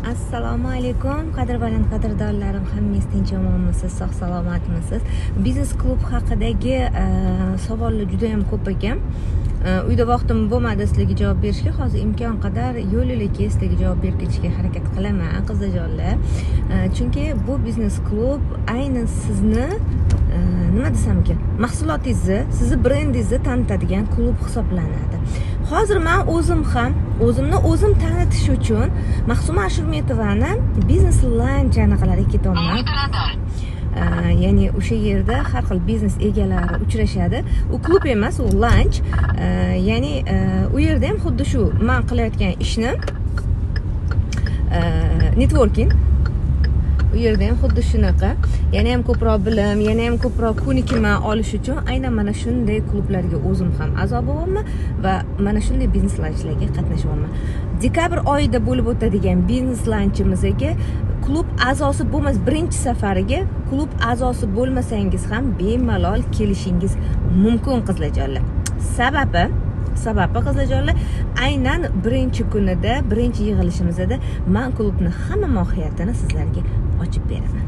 Assalomu alaykum, qadrbaland qadrdonlarim, hammangiz tinch omonmisiz, sog' salomatmisiz? Biznes klub haqidagi savollar juda ham ko'p ekan. Uyda vaqtim bo'lmadi sizlarga javob berishga. Hozir imkon qadar yo'l yo'lakay sizlarga javob berib ketishga harakat qilaman, qizlarjonlar. Chunki bu biznes klub aynan sizni, nima desam ekan, mahsulotingizni, sizni brendingizni tanitadigan klub hisoblanadi. Hozir men o'zim ham o'zimni o'zim tanitish uchun Mahsuma Ashurmetovani biznes lunch anaqalariga ketyapman. Ya'ni o'sha yerda har xil biznes egalari uchrashadi. U klub emas, u lunch. Ya'ni u yerda ham xuddi shu men qilayotgan ishni, networking, u yerda ham xuddi shunaqa, yana ham ko'proq bilim, yana ham ko'proq ko'nikma olish uchun aynan mana shunday klublarga o'zim ham a'zo bo'lyapman va mana shunday biznes lunchlarga qatnashyapman. Dekabr oyida bo'lib o'tadigan biznes lunchimizga klub a'zosi bo'lmas, birinchi safariga klub a'zosi bo'lmasangiz ham bemalol kelishingiz mumkin, qizlarjonlar. Sababi qizlarjonlar, aynan birinchi kunida, birinchi yig'ilishimizda men klubni hamma mohiyatini sizlarga ochib beraman.